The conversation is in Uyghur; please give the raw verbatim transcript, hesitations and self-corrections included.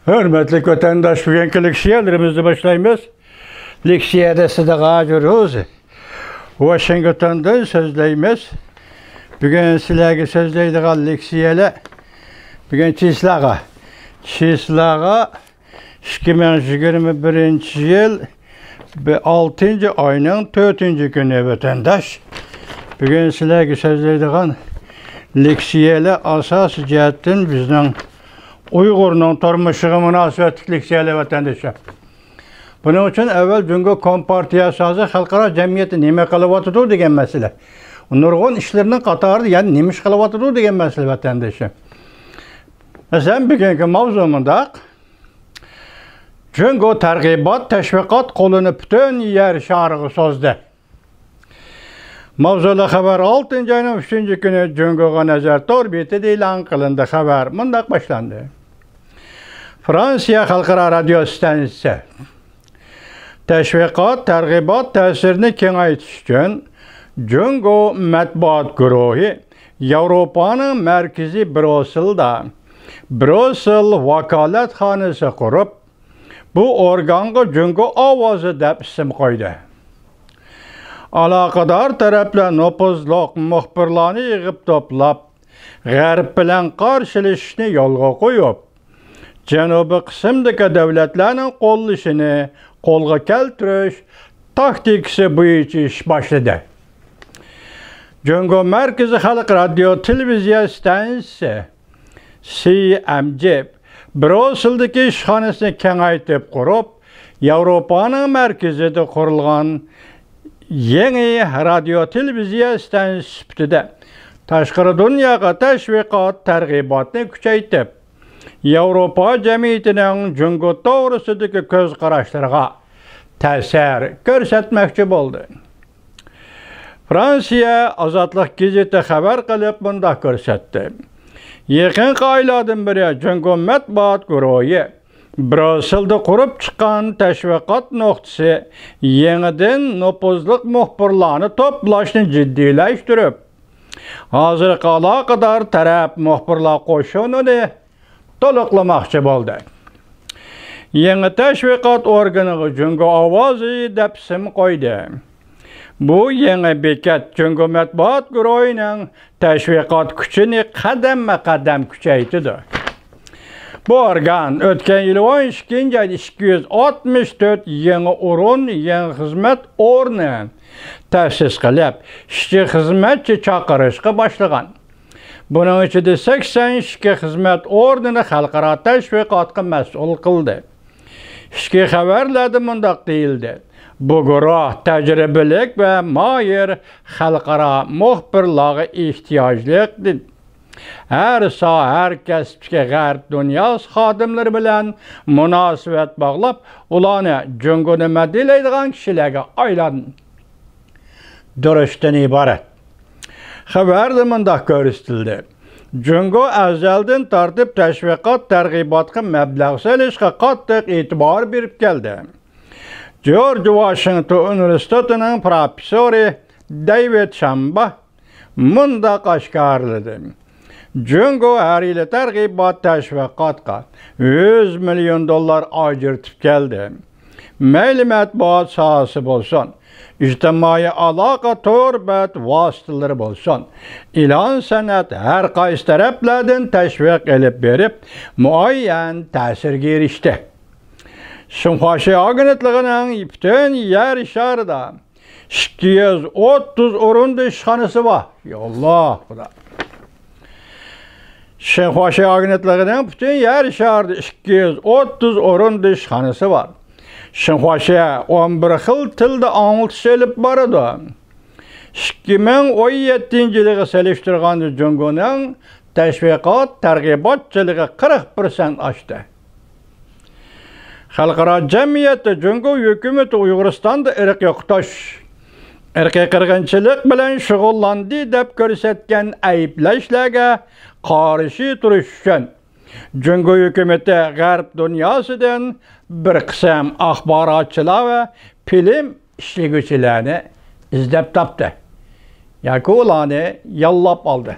ھۆرمەتلىك ۋەتەنداش، بۈگۈنكى لېكسىيەلىرىمىزنى باشلايمىز. لېكسىيەدە سىدىق ھاجى روز، ۋاشىنگتوندىن سۆزلەيمىز. بۈگۈن سىلەرگە سۆزلەيدىغان لېكسىيەلەر، بۈگۈن چىسلاغا، چىسلاغا ئىككى مىڭ يىگىرمە بىرىنچى يىل بى-، ئالتىنچى ئاينىڭ تۆتىنچى كۈنى، ۋەتەنداش. بۈگۈن سىلەرگە سۆزلەيدىغان لېكسىيەلەر ئاساسىي جەھەتتىن بىزنىڭ ئۇيغۇرنىڭ تۇرمۇشىغا مۇناسىۋەتلىك لېكسىيەلەر، ۋەتەنداشلار. بۇنىڭ ئۈچۈن ئەۋۋەل جۇڭگو كومپارتىيەسى ھازىر خەلقئارا جەمئىيەتتە نېمە قىلىۋاتىدۇ دېگەن مەسىلە. نۇرغۇن ئىشلىرىنىڭ قاتارىدا يەنە نېمە ئىش قىلىۋاتىدۇ دېگەن مەسىلە، ۋەتەنداشلار. مەسىلەن، بۈگۈنكى ماۋزۇ مۇنداق. جۇڭگو تەرغىبات، تەشۋىقات قولىنى پۈتۈن يەر شارىغا سوزدى. ماۋزۇلۇق خەۋەر ئالتىنچى ئاينىڭ ئۈچىنچى كۈنى جۇڭگوغا نەزەر تور بېتىدە ئېلان قىلىندى. خەۋەر مۇنداق باشلاندى. فرانسىيە خەلقئارا رادىيو ئىستانسىسى. تەشۋىقات، تەرغىبات تەسىرىنى كېڭەيتىش ئۈچۈن جۇڭگو مەتبۇئات گۇرۇھى ياۋروپانىڭ مەركىزى بروسسېلدا بروسسېل ۋاكالەتخانىسى قۇرۇپ، بۇ ئورگانغا جۇڭگو ئاۋازى دەپ ئىسىم قويدى. ئالاقىدار تەرەپلەر نوپۇزلۇق مۇخبىرلارنى يىغىپ توپلاپ، غەرب بىلەن قارشىلىشىشنى يولغا قويۇپ، جەنۇبىي قىسىمدىكى دۆلەتلەرنىڭ قوللىشىنى قولغا كەلتۈرۈش تاكتىكىسى بويىچە ئىش باشلىدى. جۇڭگو مەركىزىي خەلق رادىيو تېلېۋىزىيە ئىستانسىسى، سى ئېم جى، بروسسېلدىكى ئىشخانىسىنى كېڭەيتىپ قۇرۇپ، ياۋروپانىڭ مەركىزىدە قۇرۇلغان يېڭى رادىيو تېلېۋىزىيە ئىستانسىسى سۈپىتىدە تاشقىرى دۇنياغا تەشۋىقات، تەرغىباتنى كۈچەيتىپ، ياۋروپا جەمئىيىتىنىڭ جۇڭگو توغرىسىدىكى كۆز قاراشلىرىغا تەسىر كۆرسەتمەكچى بولدى. فرانسىيە ئازادلىق گېزىتى خەۋەر قىلىپ مۇنداق كۆرسەتتى: يېقىنقى ئايلاردىن بېرى جۇڭگو مەتبۇئات گۇرۇھى بروسسېلدا قۇرۇپ چىققان تەشۋىقات نۇقتىسى يېڭىدىن نوپۇزلۇق مۇخبىرلارنى توپلاشنى جىددىيلەشتۈرۈپ، ھازىرقى ئالاقىدار تەرەپ مۇخبىرلار قوشۇنىنى تولۇقلىماقچى بولدى. يېڭى تەشۋىقات ئورگىنىغا جۇڭگو ئاۋازى دەپ ئىسىم قويدى. بۇ يېڭى بېكەت جۇڭگو مەتبۇئات گۇرۇھىنىڭ تەشۋىقات كۈچىنى قەدەممۇ قەدەم كۈچەيتىدۇ. بۇ ئورگان ئۆتكەن يىلى ئون ئىككىنچى ئايدا ئىككى يۈز ئاتمىش تۆت يېڭى ئورۇن، يېڭى خىزمەت ئورنى تەسىس قىلىپ، ئىشچى خىزمەتچى چاقىرىشقا باشلىغان. بۇنىڭ ئىچىدە سەكسەن ئىككى خىزمەت ئورنىنى خەلقئارا تەشۋىقاتقا مەسئۇل قىلدى. ئىچكى خەۋەرلەردە مۇنداق دېيىلدى: بۇ گۇرۇھ تەجرىبىلىك ۋە ماھىر خەلقئارا مۇخبىرلارغا ئېھتىياجلىق، دېدى. ھەر ساھە، ھەر كەسىپتىكى غەرب دۇنياسى خادىملىرى بىلەن مۇناسىۋەت باغلاپ، ئۇلارنى جۇڭگونى مەدھىيەلەيدىغان كىشىلەرگە ئايلاندۇرۇشتىن ئىبارەت. خەۋەردە مۇنداق كۆرسىتىلدى: جۇڭگو ئەزەلدىن تارتىپ تەشۋىقات، تەرغىباتقا مەبلەغ سېلىشقا قاتتىق ئېتىبار بېرىپ كەلدى. جورج ۋاشىنگتون ئۇنىۋېرسىتېتىنىڭ پروفېسسورى دېۋىد شامبا مۇنداق ئاشكارىلىدى: جۇڭگو ھەر يىلى تەرغىبات، تەشۋىقاتقا يۈز مىليون دوللار ئاجرىتىپ كەلدى. مەيلى مەتبۇئات ساھەسى بولسۇن، ئىجتىمائىي ئالاقە تور بەت ۋاسىتىلىرى بولسۇن، ئېلان سەنئەت، ھەر قايسى تەرەپلەردىن تەشۋىق ئېلىپ بېرىپ، مۇئەييەن تەسىرگە ئېرىشتى. شىنخۇاشى ئاگېنتلىقىنىڭ پۈتۈن يەر شارىدا ئىككى يۈز ئوتتۇز ئورۇندا ئىشخانىسى بار. يا ئاللا، خۇدا. شىنخۇاشى ئاگېنتلىقىنىڭ پۈتۈن يەر شارىدا ئىككى يۈز ئوتتۇز ئورۇندا ئىشخانىسى بار. شىنخۇاشى ئون بىر خىل تىلدا ئاڭلىتىش ئېلىپ بارىدۇ. ئىككى مىڭ ئون يەتتىنچى يىلىغا سېلىشتۇرغاندا جۇڭگونىڭ تەشۋىقات، تەرغىباتچىلىقى قىرىق پىرسەنت ئاشتى. خەلقئارا جەمئىيەتتە جۇڭگو ھۆكۈمىتى ئۇيغۇرىستاندا ئىرقىي قۇتۇش، ئىرقىي قىرغىنچىلىق بىلەن شۇغۇللاندى دەپ كۆرسەتكەن ئەيىبلەشلەرگە قارشى تۇرۇش ئۈچۈن، جۇڭگو ھۆكۈمىتى غەرب دۇنياسىدىن بىر قىسىم ئاخباراتچىلار ۋە فىلىم ئىشلىگۈچىلەرنى ئىزدەپ تاپتى ياكى ئۇلارنى ياللاپ ئالدى.